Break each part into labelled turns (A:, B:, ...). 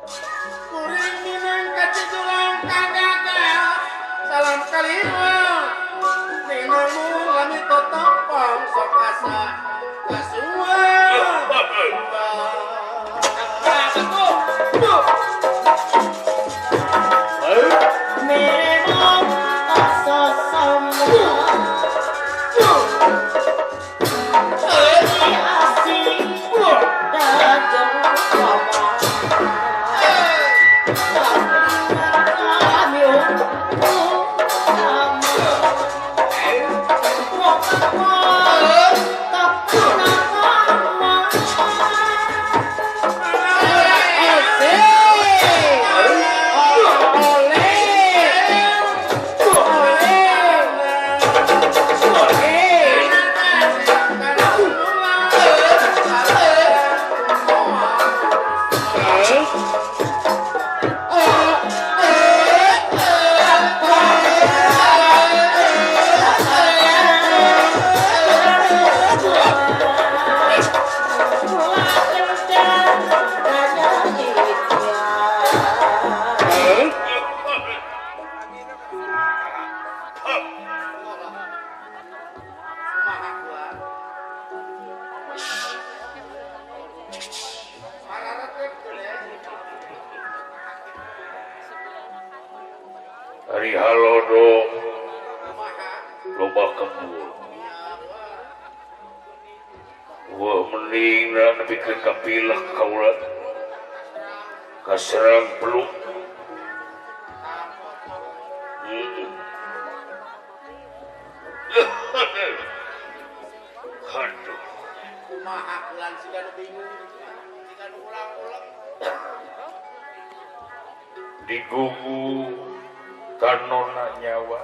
A: Kuring minang kacijulang kagagal salam kalima ninamu lami totopong sok asa kasuang.
B: Memang asa sama
C: Ari halodo loba kembul. Wah mending nepi ka pilek kaula kaserang peluk. Aduh.
A: Kumaha bulan siga nu bingung, siga nu ulang-ulang.
C: Digugu tanona nyawa.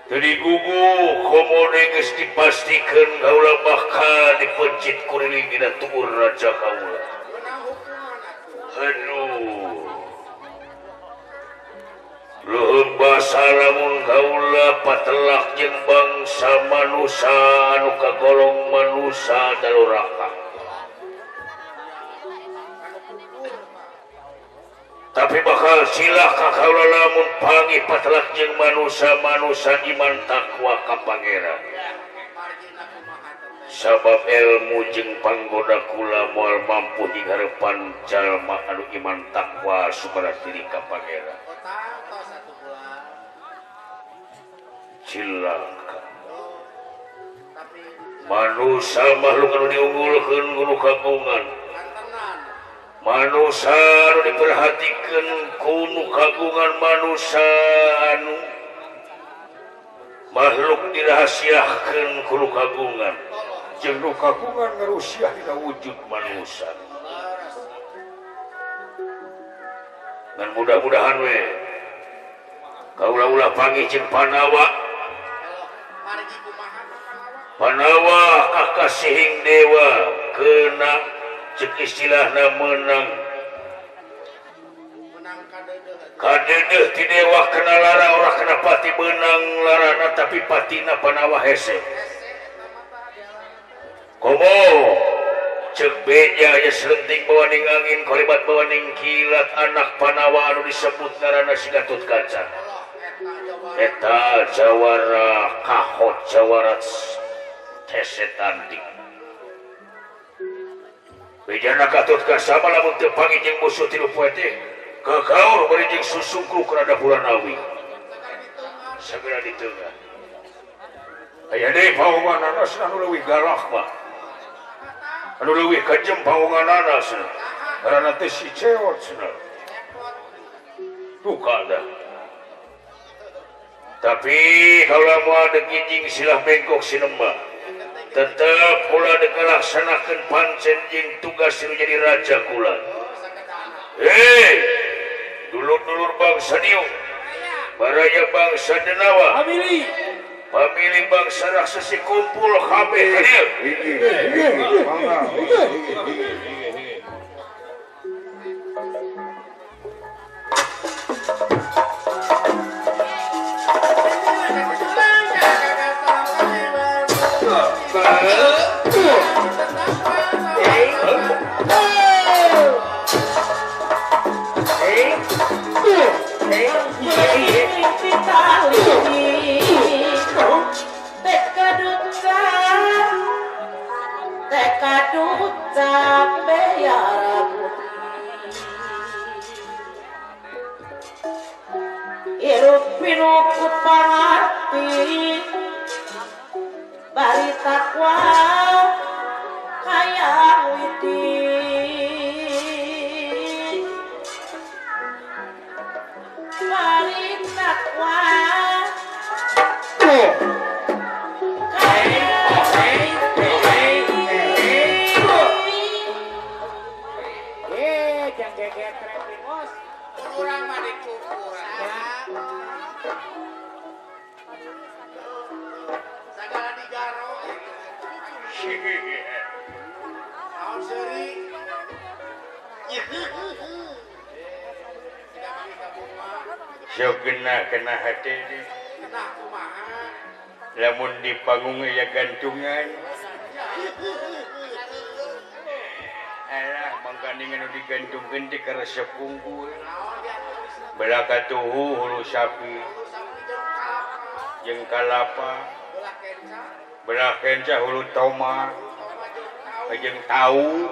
C: Teu digugu komo geus dipastikeun kaula bakal dipencit kuriling dina tuur raja kaula. Aduh. Leuheung basa lamun kaula patelak jeung bangsa manusa anu kagolong manusa daluraka. Tapi bakal silaka kaula lamun panggih patelak jeung manusa-manusa iman takwa ka Pangeran. Sabab ilmu jeung panggoda kula moal mampu di harepan jalma anu iman takwa sumara diri ka Pangeran. Cilaka. Manusa makhluk anu diunggulkeun ku kagungan. Manusa anu diperhatikeun ku nu kagungan manusa anu makhluk dirahasiakeun ku nu kagungan. Jeung nu kagungan ngarusiah dina wujud manusa. Ngan mudah-mudahan we kaula ulah panggih jeung Panawa. Panawa kakasihing dewa kena cek istilahna menang kadeudeeh ti dewa kena lara ora kena pati benang larana tapi patina Panawa hese. Komo cek beja aya selenting bawaning angin kolibat bawaning kilat anak Panawa anu disebut ngaranna si Gatotkaca. Eta jawara kahot jawara hese tanding. Bejana Gatotkaca lamun teu panggih jeung musuh tilu poe teh kagaur bari jeung susungkruk rada Puranawi. Segera ditengah. Aya deui paonganana anu leuwih galak mah. Anu leuwih kajem paonganana cenah. Ngaranna teh si Cewot cenah. Duka dah. Tapi kaula moal deuk ngijing silah bengkok sinemah. Tetep kula deuk ngalaksanakeun pancen jeung tugas nu jadi raja kula. Hei, dulur-dulur bangsa Diu, baraya bangsa Denawa, pamili bangsa Raksasa kumpul kabeh ka dieu.
B: Jang gegetrek di bos.
A: Urang mah dicukur. Sagala digaro. Naon seuri?
C: Sok kena hate teh.
A: Kena kumaha?
C: Lamun di panggung aya gantungan. Alah mangkaning anu digantungkeun teh karesep unggul. Belah katuhu hulu sapi. Jeung kalapa. Belah kenca hulu toma. Jeung tahu.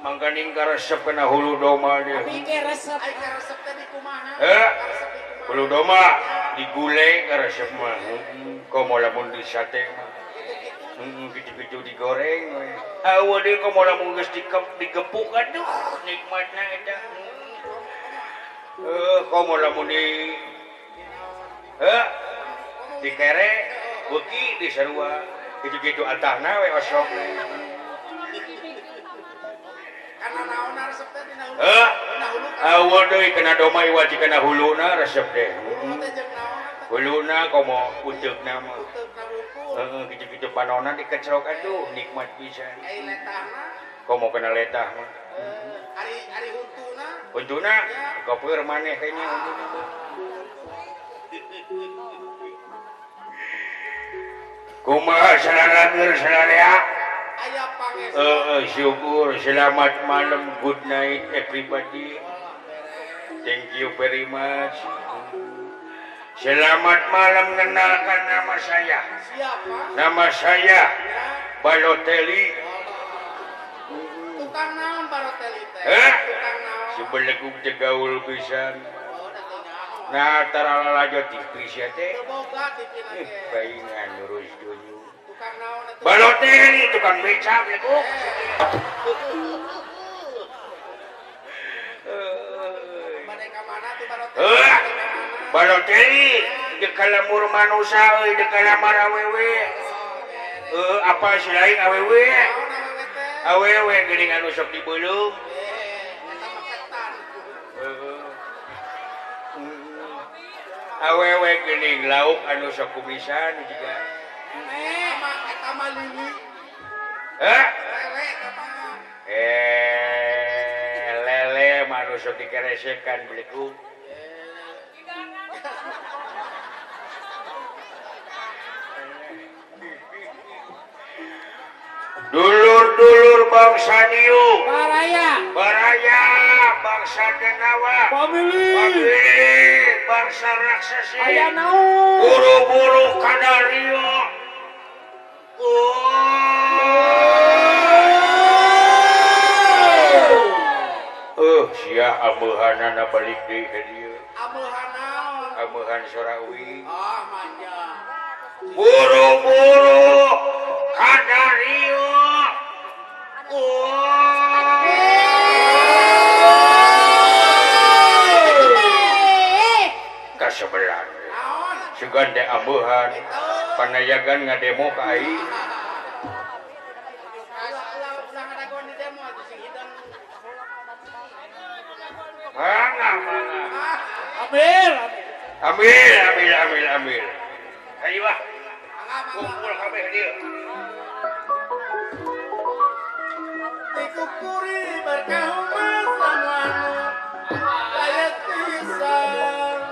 C: Mangkaning karesep kana hulu doma deh.
B: Abi ge resep.
A: Ai karesep teh di kumaha?
C: Heh. Hulu doma diguleng karesep mah. Komo lamun di sate mah. Gitu-gitu digoreng we. Aweun deui komo lamun geus digepuk aduh nikmatna eta. Komo lamun di dikere beuki di sarua. Gitu-gitu atahna we osok.
A: Kana naon resep teh dina hulu?
C: Aweun deui kana doma iwal kana huluna resep teh. Huluna komo uteukna mah. Heeh, gitu-gitu panona dikecrok aduh nikmat pisan.
A: Ai letahna?
C: Komo kana letah mah.
A: Ari ari huntuna?
C: Huntuna gopeur maneh kayaknya huntuna mah. Kumaha salalageur salarea?
A: Aya pangestu.
C: Heeh, syukur selamat malam, good night everybody. Thank you very much. Selamat malam, kenalkan nama saya.
A: Siapa?
C: Nama saya Balotelli.
A: Tukang naon Balotelli teh? Tukang naon?
C: Si belegug teh gaul pisan. Nah, tara lalajo TV sia teh.
A: Teu boga TV na ge.
C: Paingan ngurus dunya.
A: Tukang naon atuh?
C: Balotelli tukang beca belegug.
A: Bade ka mana tuh Balotelli?
C: Balotelli di kalamur manusia euy di kalamar awewe. Apa selain awewe? Awewe geuning anu sok dibeuleum. Awewe geuning lauk anu sok kumisan juga.
A: Eta mah lili.
C: Heh?
A: Lele eta mah.
C: Lele mah anu sok dikeresekan belegug. Dulur-dulur bangsa Diu,
B: Baraya,
C: Baraya, bangsa Denawa,
B: Pamili,
C: Pamili, bangsa Raksasa,
B: aya naon,
C: buru-buru kadario. Sia ameuhanana balik deui ka dieu.
A: Ameuhan naon?
C: Ameuhan sora uing.
A: Ah, manja.
C: Buru-buru kadario. Kasebelan. Sugan teh ameuhan, panayagan ngademo ka aing. Mangga, mangga.
B: Ambil,
C: ambil, ambil, ambil, ambil. Ayo ah. Kumpul kabeh dieu.
A: Dikukuri berkah masamanu layat pisan.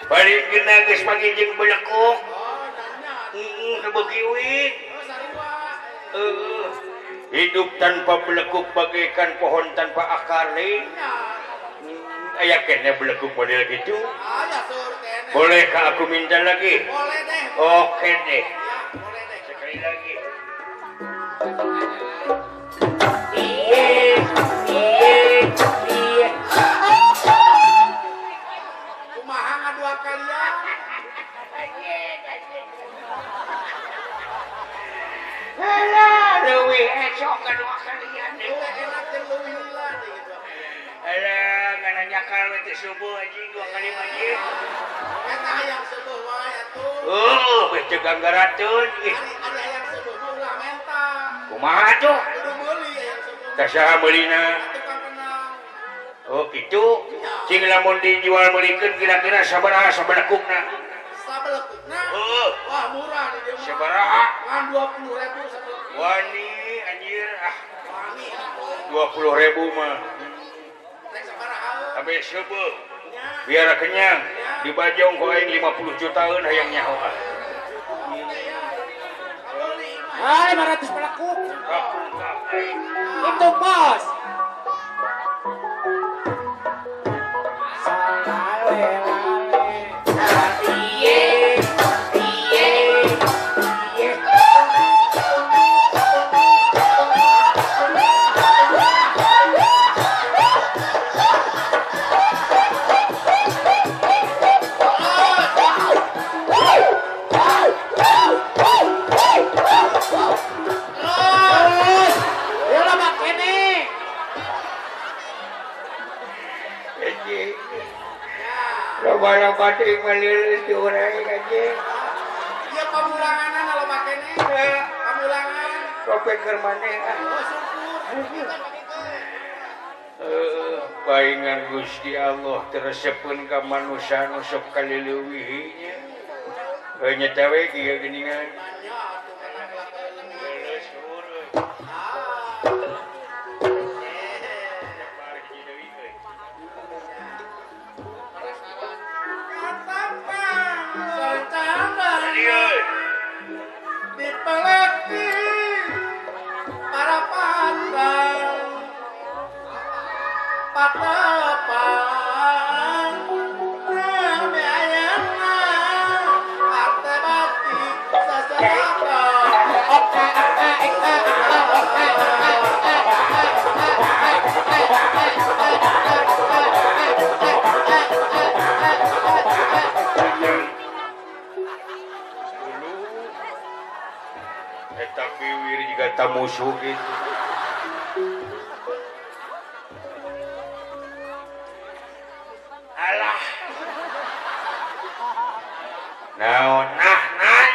C: Paling kena geus panggil belekuk. Hidup tanpa belekuk bagaikan pohon tanpa akar nih. Aya kene belekuk model gitu. Bolehkah aku minta lagi?
A: Boleh deh.
C: Oke deh.
A: Ya, boleh deh.
C: Sekali lagi.
A: Kumaha ngadua kalian?
C: sok ngadoakeun lian.
A: Enak teh leuwih lila teh gitu.
C: Alah, ngana nyakal we teh subuh anjing 2 kali anjing.
A: Eta hayang subuh wae atuh.
C: Oh, beh teu ganggarateun ih.
A: Ari hayang subuh mah ulah menta.
C: Kumaha tuh?
A: Kudu meuli hayang subuh.
C: Tah saha meulina?
A: Tukang kenang.
C: Oh, kitu. Cing lamun dijual meulikeun kira-kira sabaraha sabalekukna?
A: Sabalekukna?
C: Heeh.
A: Wah, murah di dieu mah.
C: Sabaraha?
A: Ngan 20.000 sabalekuk.
C: Wani anjir ah.
A: Wani atuh.
C: 20.000 mah.
A: Rek sabaraha?
C: Abe subuh. Biar kenyang. Dibajong ku aing 50 jutaan hayang nyaho ah.
B: Ah, 500 pelekuk. Itu bos.
C: Loba-loba teuing malileus di urang anjing.
A: Ieu pamulanganan loba keneh. Pamulangan.
C: Kopet keur maneh ah.
A: Oh, syukur.
C: Heuh, paingan Gusti Allah teresepeun ka manusa nu sok kalileuwihi nya. Heuh nya we kieu geuningan. Musuh gitu. Alah. Naon nah nah.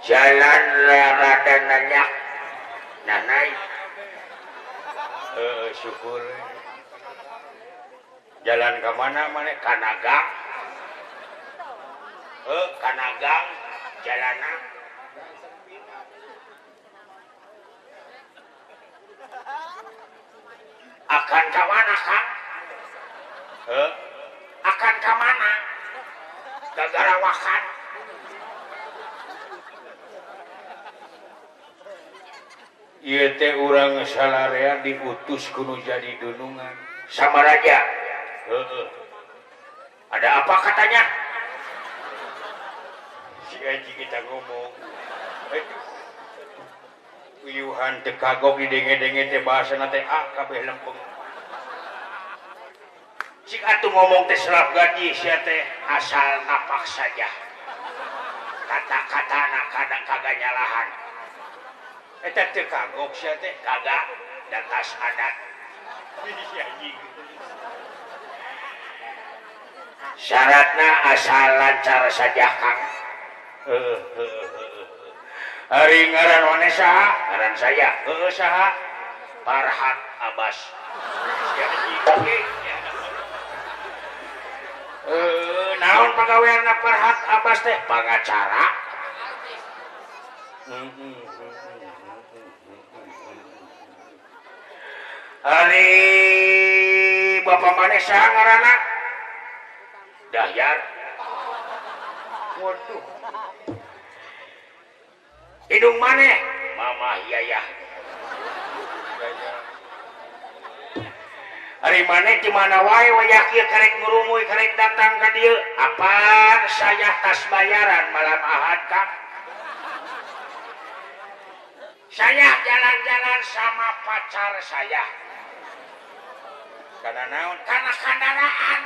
C: Jalan rada nanyak. Nah naik. Syukur. Jalan ke mana mana? Kanagang. Kanagang jalana. Akan ke mana Kang? Akan ke mana? Gagarawakan. Ieu teh urang salarea diutus kudu jadi dunungan sama raja. Heeh. Ada apa katanya? Si Aji kita ngomong. Aduh. Uyuhan teu kagok didenge-denge teh bahasana teh ah kabeh lempeng. Cik atuh ngomong teh selap gaji sia teh asal napak saja. Kata-katana kada kagak nyalahan. Eta teu kagok sia teh kagak datas adat. Syaratna asal lancar saja Kang. Hari ngaran maneh saha? Ngaran saya. Heueuh saha? Farhat Abbas. Naon pagaweanna Farhat Abbas teh? Pangacara. Hari bapak maneh saha ngaranna? Dahyar. Waduh. Hidung maneh? Mamah Yayah. Hari maneh di mana wae wayah kieu karek ngurumuy karek datang ka dieu. Apaan saya tas bayaran malam Ahad Kang? Saya jalan-jalan sama pacar saya. Karena naon? Karena kendaraan.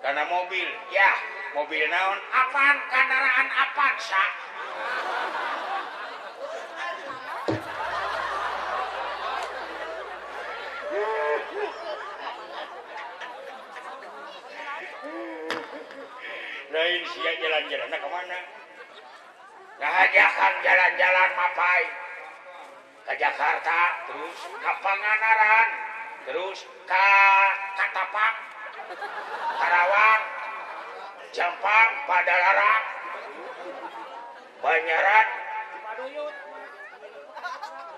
C: Karena mobil. Ya, Mobil naon? Apaan kendaraan Avanza? Lain sia jalan-jalan ke mana? Ngajakan jalan-jalan mapai ke Jakarta, terus ke Pangandaran, terus ke Katapang, Karawang, Jampang, Padalarang, Banyaran,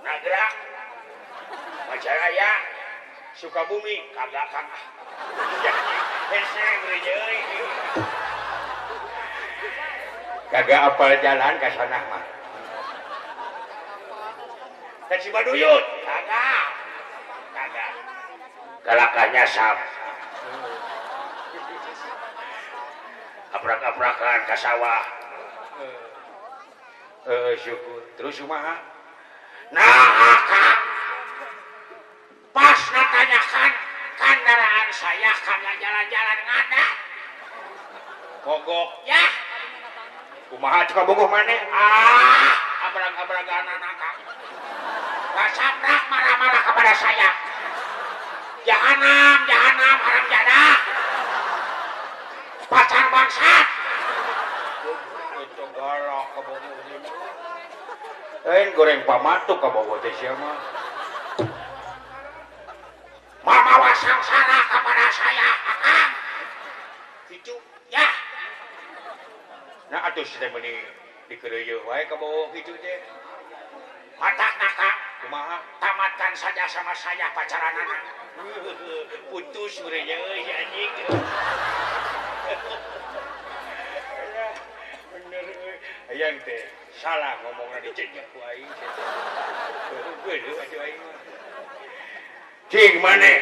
C: Nagrak, Majalaya, Sukabumi, kagak kang. Kagak apal jalan ka sana mah. Ka Cibaduyut, kagak. Kagak. Kalakanya sap. Aprak-aprakan ka sawah. Syukur. Terus kumaha? Nah, Kang. Pas natanyakan kendaraan saya kagak jalan-jalan ngada. Mogok. Ya. Kumaha cek bogoh maneh? Ah, abrag-abragan anak Kang. Kasabrak marah-marah kepada saya. Jahanam, jahanam, haram jadah. Pacar bangsat. Itu galak ka bogoh. Lain goreng pamatuk ka bogoh teh sia mah. Mamawa sangsara kepada saya, Akang. Gitu, ya. Nah, atuh si teh meuni dikeureuyeun wae ka bogoh kitu teh. Matakna Kang, kumaha? Tamatkan saja sama saya pacaranana. Putus urangnya euy si anjing. Bener euy. Hayang teh salah ngomongna dicejak ku aing. Heueuh atuh aing mah. Cing maneh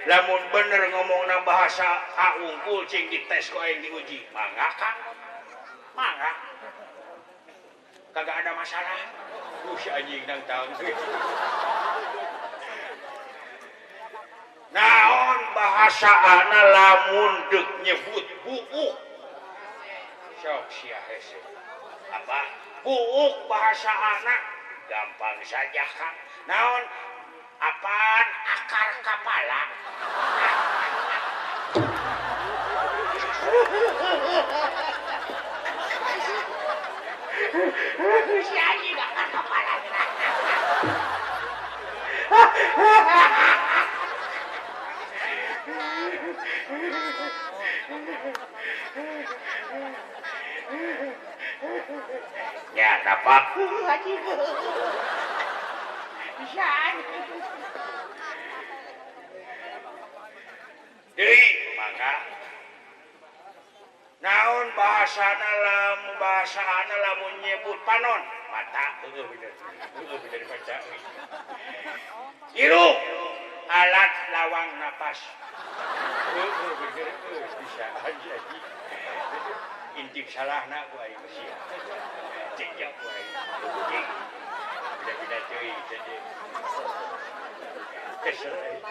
C: lamun bener ngomongna bahasa A unggul cing dites ku aing diuji. Mangga Kang. Mangga. Kagak ada masalah. Si anjing nang tang. Naon bahasa ana lamun deuk nyebut buuk. Sok sia hese. Apa? Buuk bahasa ana gampang saja Kang. Naon? Apaan akar kapala? Si anjing akar kapala. Ya, dapat. Deui, mangga. Naon bahasana lamun bahasa ana lamun nyebut panon? Mata, heueuh bener. Heueuh bener baca. Hirup alat lawang napas. Heueuh bener euy bisa aja. Intip salahna ku aing sia. Cek ku aing. Cek. Beda-beda teuing teh. Kesel aing.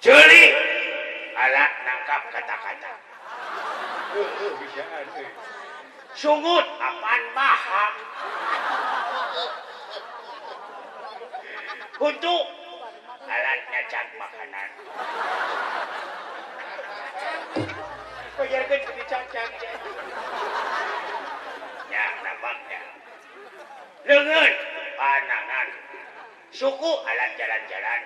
C: Ceuli alat nangkap kata-kata. Heueuh bisaan euy. Sungut apaan baham. Untuk alat nyacak makanan. Bayarkan jadi cacak. Ya, nampaknya. Lengan, panangan. Suku alat jalan-jalan.